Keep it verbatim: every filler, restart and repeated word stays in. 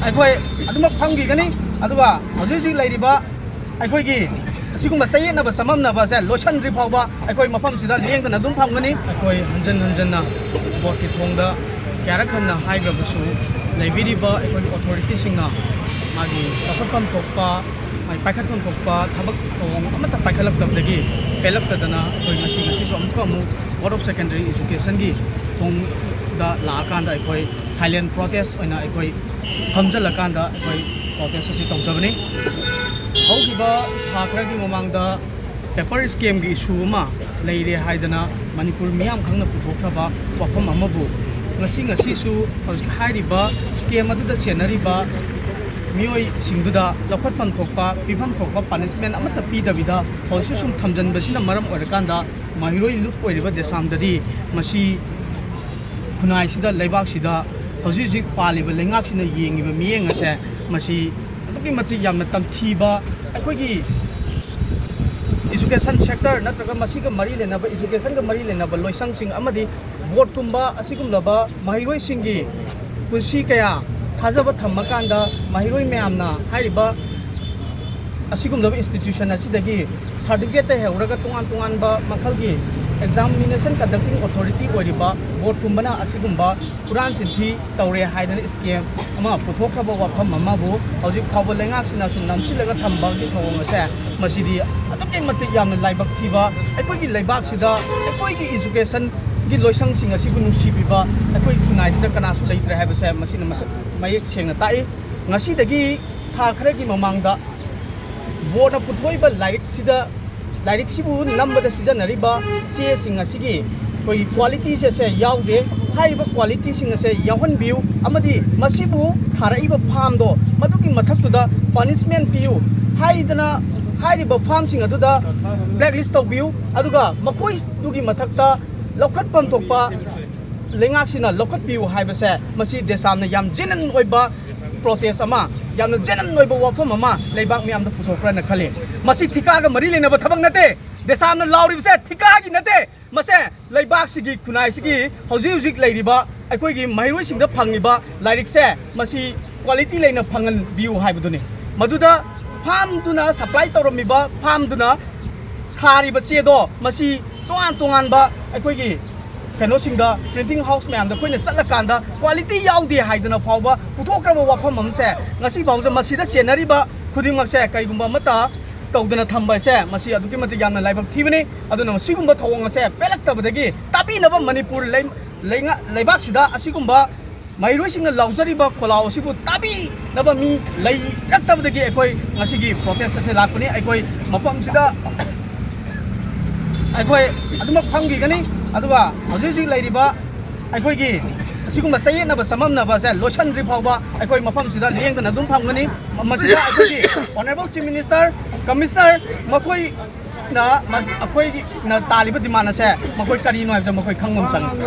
ꯑꯩꯈꯣꯏ ꯑꯗꯨꯃꯛ ꯐꯝꯈꯤꯒꯅꯤ꯫ ꯑꯗꯨꯒ ꯍꯧꯖꯤꯛ ꯍꯧꯖꯤꯛ ꯂꯩꯔꯤꯕ ꯑꯩꯈꯣꯏꯒꯤ ꯑꯁꯤꯒꯨꯝꯕ ꯆꯌꯦꯠꯅꯕ ꯆꯃꯝꯅꯕꯁꯦ ꯂꯣꯏꯁꯤꯟꯗ꯭ꯔꯤ ꯐꯥꯎꯕ ꯑꯩꯈꯣꯏ ꯃꯐꯝꯁꯤꯗ ꯂꯦꯡꯗꯅ ꯑꯗꯨꯝ ꯐꯝꯒꯅꯤ꯫ ꯑꯩꯈꯣꯏ ꯍꯟꯖꯟ ꯍꯟꯖꯟꯅ ꯕꯣꯔꯗꯀꯤ ꯊꯣꯡꯗ ꯀꯌꯥꯔꯛ ꯍꯟꯅ ꯍꯥꯏꯈ꯭ꯔꯕꯁꯨ, ꯂꯩꯕꯤꯔꯤꯕ ꯑꯩꯈꯣꯏꯒꯤ ꯑꯣꯊꯣꯔꯤꯇꯤꯁꯤꯡꯅ ꯃꯥꯒꯤ ꯂꯧꯈꯠꯐꯝ ꯊꯣꯛꯄ, ꯃꯥꯒꯤ ꯄꯥꯏꯈꯠꯐꯝ ꯊꯣꯛꯄ ꯊꯕꯛ ꯊꯧꯑꯣꯡ ꯑꯃꯠꯇ ꯄꯥꯏꯈꯠꯂꯛꯇꯕꯗꯒꯤ ꯄꯦꯜꯂꯛꯇꯗꯅ ꯑꯩꯈꯣꯏ ꯉꯁꯤ, ꯉꯁꯤꯁꯨ ꯑꯃꯨꯛꯀ ꯑꯃꯨꯛ Board of Secondary Educationꯒꯤ ꯊꯣꯡꯗ ꯂꯥꯛꯑꯀꯥꯟꯗ ꯑꯩꯈꯣꯏ silent protest ꯑꯣꯏꯅ ꯑꯩꯈꯣꯏ ꯐꯝꯖꯤꯜꯂꯀꯥꯟꯗ ꯑꯩꯈꯣꯏ protest ꯑꯁꯤ ꯇꯧꯖꯕꯅꯤ꯫ ꯍꯧꯈꯤꯕ ꯊꯥ ꯈꯔꯒꯤ ꯃꯃꯥꯡꯗ paper scamꯒꯤ issue ꯑꯃ ꯂꯩꯔꯦ ꯍꯥꯏꯗꯅ ꯃꯅꯤꯄꯨꯔ ꯃꯤꯌꯥꯝ ꯈꯪꯅ ꯄꯨꯊꯣꯛꯈ꯭ꯔꯕ ꯋꯥꯐꯝ ꯑꯃꯕꯨ ꯉꯁꯤ, ꯉꯁꯤꯁꯨ ꯍꯧꯖꯤꯛ ꯍꯥꯏꯔꯤꯕ scam ꯑꯗꯨꯗ ꯆꯦꯟꯅꯔꯤꯕ ꯃꯤꯑꯣꯏꯁꯤꯡꯗꯨꯗ ꯂꯧꯈꯠꯐꯝ ꯊꯣꯛꯄ, ꯄꯤꯐꯝ ꯊꯣꯛꯄ punishment ꯑꯃꯠꯇ ꯄꯤꯗꯕꯤꯗ ꯍꯧꯖꯤꯛꯁꯨ ꯁꯨꯝ ꯊꯝꯖꯤꯟꯕꯁꯤꯅ ꯃꯔꯝ ꯑꯣꯏꯔꯀꯥꯟꯗ ꯃꯍꯩꯔꯣꯏ ꯂꯨꯞ ꯑꯣꯏꯔꯤꯕ ꯗꯦꯁꯥꯝꯗꯗꯤ ꯃꯁꯤ ꯈꯨꯟꯅꯥꯏꯁꯤꯗ, ꯂꯩꯕꯥꯛꯁꯤꯗ ꯍꯧꯖꯤꯛ ꯍꯧꯖꯤꯛ ꯄꯥꯜꯂꯤꯕ ꯂꯩꯉꯥꯛꯁꯤꯅ ꯌꯦꯡꯉꯤꯕ ꯃꯤꯠꯌꯦꯡ ꯑꯁꯦ ꯃꯁꯤ ꯑꯗꯨꯛꯀꯤ ꯃꯇꯤꯛ ꯌꯥꯝꯅ ꯇꯝꯊꯤꯕ, ꯑꯩꯈꯣꯏꯒꯤ education sector ꯅꯠꯇ꯭ꯔꯒ ꯃꯁꯤꯒ ꯃꯔꯤ ꯂꯩꯅꯕ, educationꯒ ꯃꯔꯤ ꯂꯩꯅꯕ ꯂꯣꯏꯁꯪꯁꯤꯡ ꯑꯃꯗꯤ boardꯀꯨꯝꯕ ꯑꯁꯤꯒꯨꯝꯂꯕ ꯃꯍꯩꯔꯣꯏꯁꯤꯡꯒꯤ ꯄꯨꯟꯁꯤ ꯀꯌꯥ ꯊꯥꯖꯕ ꯊꯝꯃꯀꯥꯟꯗ ꯃꯍꯩꯔꯣꯏ ꯃꯌꯥꯝꯅ ꯍꯥꯏꯔꯤꯕ ꯑꯁꯤꯒꯨꯝꯂꯕ institution ꯑꯁꯤꯗꯒꯤ certificate ꯍꯧꯔꯒ ꯇꯣꯉꯥꯟ ꯇꯣꯉꯥꯟꯕ ꯃꯈꯜꯒꯤ examination conducting authority ꯑꯣꯏꯔꯤꯕ boardꯀꯨꯝꯕꯅ ꯑꯁꯤꯒꯨꯝꯕ ꯍꯨꯔꯥꯟ ꯆꯤꯟꯊꯤ ꯇꯧꯔꯦ ꯍꯥꯏꯗꯅ scam ꯑꯃ ꯄꯨꯊꯣꯛꯈ꯭ꯔꯕ ꯋꯥꯐꯝ ꯑꯃꯕꯨ ꯍꯧꯖꯤꯛ ꯐꯥꯎꯕ ꯂꯩꯉꯥꯛꯁꯤꯅ ꯁꯨꯝ ꯅꯝꯁꯤꯜꯂꯒ ꯊꯝꯕꯒꯤ ꯊꯧꯑꯣꯡ ꯑꯁꯦ, ꯃꯁꯤꯗꯤ ꯑꯗꯨꯛꯀꯤ ꯃꯇꯤꯛ ꯌꯥꯝꯅ ꯂꯥꯏꯕꯛ ꯊꯤꯕ, ꯑꯩꯈꯣꯏꯒꯤ ꯂꯩꯕꯥꯛꯁꯤꯗ ꯑꯩꯈꯣꯏꯒꯤ educationꯒꯤ ꯂꯣꯏꯁꯪꯁꯤꯡ ꯑꯁꯤꯕꯨ ꯅꯨꯡꯁꯤꯕꯤꯕ ꯑꯩꯈꯣꯏ ꯈꯨꯟꯅꯥꯏꯁꯤꯗ ꯀꯅꯥꯁꯨ ꯂꯩꯇ꯭ꯔꯦ ꯍꯥꯏꯕꯁꯦ ꯃꯁꯤꯅ ꯃꯁꯛ ꯃꯌꯦꯛ ꯁꯦꯡꯅ ꯇꯥꯛꯏ꯫ ꯉꯁꯤꯗꯒꯤ ꯊꯥ ꯈꯔꯒꯤ ꯃꯃꯥꯡꯗ boardꯅ ꯄꯨꯊꯣꯛꯏꯕ ꯂꯥꯏꯔꯤꯛꯁꯤꯗ, ꯂꯥꯏꯔꯤꯛꯁꯤꯕꯨ ꯅꯝꯕꯗ ꯁꯤꯖꯤꯟꯅꯔꯤꯕ ꯆꯦꯁꯤꯡ ꯑꯁꯤꯒꯤ ꯑꯩꯈꯣꯏꯒꯤ qualityꯁꯦ, ꯑꯁꯦ ꯌꯥꯎꯗꯦ꯫ ꯍꯥꯏꯔꯤꯕ qualityꯁꯤꯡ ꯑꯁꯦ ꯌꯥꯎꯍꯟꯕꯤꯌꯨ ꯑꯃꯗꯤ ꯃꯁꯤꯕꯨ ꯊꯥꯔꯛꯏꯕ firmꯗꯣ ꯃꯗꯨꯒꯤ ꯃꯊꯛꯇꯨꯗ punishment ꯄꯤꯌꯨ ꯍꯥꯏꯗꯅ ꯍꯥꯏꯔꯤꯕ firmꯁꯤꯡ ꯑꯗꯨꯗ blacklist ꯇꯧꯕꯤꯌꯨ, ꯑꯗꯨꯒ ꯃꯈꯣꯏꯗꯨꯒꯤ ꯃꯊꯛꯇ ꯂꯧꯈꯠꯐꯝ ꯊꯣꯛꯄ ꯂꯩꯉꯥꯛꯁꯤꯅ ꯂꯧꯈꯠꯄꯤꯌꯨ ꯍꯥꯏꯕꯁꯦ, ꯃꯁꯤ ꯗꯦꯁꯥꯝꯅ ꯌꯥꯝ genuine ꯑꯣꯏꯕ protest ꯑꯃ, ꯌꯥꯝꯅ genuine ꯑꯣꯏꯕ ꯋꯥꯐꯝ ꯑꯃ ꯂꯩꯕꯥꯛ ꯃꯤꯌꯥꯝꯗ ꯄꯨꯊꯣꯛꯄ꯭ꯔꯅ ꯈꯜꯂꯤ꯫ ꯃꯁꯤ ꯊꯤꯀꯥꯒ ꯃꯔꯤ ꯂꯩꯅꯕ ꯊꯕꯛ ꯅꯠꯇꯦ꯫ ꯗꯦꯁꯥꯝꯅ ꯂꯥꯎꯔꯤꯕꯁꯦ ꯊꯤꯀꯥꯒꯤ ꯅꯠꯇꯦ꯫ ꯃꯁꯦ ꯂꯩꯕꯥꯛꯁꯤꯒꯤ, ꯈꯨꯟꯅꯥꯏꯁꯤꯒꯤ ꯍꯧꯖꯤꯛ ꯍꯧꯖꯤꯛ ꯂꯩꯔꯤꯕ ꯑꯩꯈꯣꯏꯒꯤ ꯃꯍꯩꯔꯣꯏꯁꯤꯡꯗ ꯐꯪꯉꯤꯕ ꯂꯥꯏꯔꯤꯛꯁꯦ, ꯃꯁꯤ quality ꯂꯩꯅ ꯐꯪꯍꯟꯕꯤꯌꯨ ꯍꯥꯏꯕꯗꯨꯅꯤ꯫ ꯃꯗꯨꯗ farmꯗꯨꯅ supply ꯇꯧꯔꯝꯃꯤꯕ, farmꯗꯨꯅ ꯊꯥꯔꯤꯕ ꯆꯦꯗꯣ, ꯃꯁꯤ ꯇꯣꯉꯥꯟ ꯇꯣꯉꯥꯟꯕ ꯑꯩꯈꯣꯏꯒꯤ ꯀꯩꯅꯣꯁꯤꯡꯗ, printing house ꯃꯌꯥꯝꯗ ꯑꯩꯈꯣꯏꯅ ꯆꯠꯂꯀꯥꯟꯗ quality ꯌꯥꯎꯗꯦ ꯍꯥꯏꯗꯅ ꯐꯥꯎꯕ ꯄꯨꯊꯣꯛꯈ꯭ꯔꯕ ꯋꯥꯐꯝ ꯑꯃꯁꯦ, ꯉꯁꯤ ꯐꯥꯎꯕꯗ ꯃꯁꯤꯗ ꯆꯦꯟꯅꯔꯤꯕ ꯈꯨꯗꯤꯡꯃꯛꯁꯦ ꯀꯩꯒꯨꯝꯕ ꯑꯃꯠꯇ ꯇꯧꯗꯅ ꯊꯝꯕ ꯍꯥꯏꯁꯦ, ꯃꯁꯤ ꯑꯗꯨꯛꯀꯤ ꯃꯇꯤꯛ ꯌꯥꯝꯅ ꯂꯥꯏꯕꯛ ꯊꯤꯕꯅꯤ꯫ ꯑꯗꯨꯅ ꯃꯁꯤꯒꯨꯝꯕ ꯊꯧꯑꯣꯡ ꯑꯁꯦ ꯄꯦꯜꯂꯛꯇꯕꯗꯒꯤ, ꯇꯥꯕꯤꯅꯕ ꯃꯅꯤꯄꯨꯔ ꯂꯩ-, ꯂꯩꯉꯥ-, ꯂꯩꯕꯥꯛꯁꯤꯗ ꯑꯁꯤꯒꯨꯝꯕ ꯃꯍꯩꯔꯣꯏꯁꯤꯡꯅ ꯂꯥꯎꯖꯔꯤꯕ ꯈꯣꯜꯂꯥꯎ ꯑꯁꯤꯕꯨ ꯇꯥꯕꯤꯅꯕ ꯃꯤ ꯂꯩꯔꯛꯇꯕꯗꯒꯤ ꯑꯩꯈꯣꯏ ꯉꯁꯤꯒꯤ protest ꯑꯁꯦ ꯂꯥꯛꯄꯅꯤ꯫ ꯑꯩꯈꯣꯏ ꯃꯐꯝꯁꯤꯗ ꯑꯩꯈꯣꯏ ꯑꯗꯨꯃꯛ ꯐꯝꯈꯤꯒꯅꯤ꯫ ꯑꯗꯨꯒ ꯍꯧꯖꯤꯛ ꯍꯧꯖꯤꯛ ꯂꯩꯔꯤꯕ ꯑꯩꯈꯣꯏꯒꯤ ꯑꯁꯤꯒꯨꯝꯕ ꯆꯌꯦꯠꯅꯕ ꯆꯃꯝꯅꯕꯁꯦ ꯂꯣꯏꯁꯤꯟꯗ꯭ꯔꯤ ꯐꯥꯎꯕ ꯑꯩꯈꯣꯏ ꯃꯐꯝꯁꯤꯗ ꯂꯦꯡꯗꯅ ꯑꯗꯨꯝ ꯐꯝꯒꯅꯤ꯫ ꯃꯁꯤꯗ ꯑꯩꯈꯣꯏꯒꯤ Honourable Chief Minister, Commissioner, ꯃꯈꯣꯏꯅ ꯃ-, ꯑꯩꯈꯣꯏꯅ ꯇꯥꯜꯂꯤꯕ demand ꯑꯁꯦ ꯃꯈꯣꯏ ꯀꯔꯤꯅꯣ ꯍꯥꯏꯕꯁꯦ ꯃꯈꯣꯏ ꯈꯪꯕ ꯑꯃ ꯆꯪꯉꯤ꯫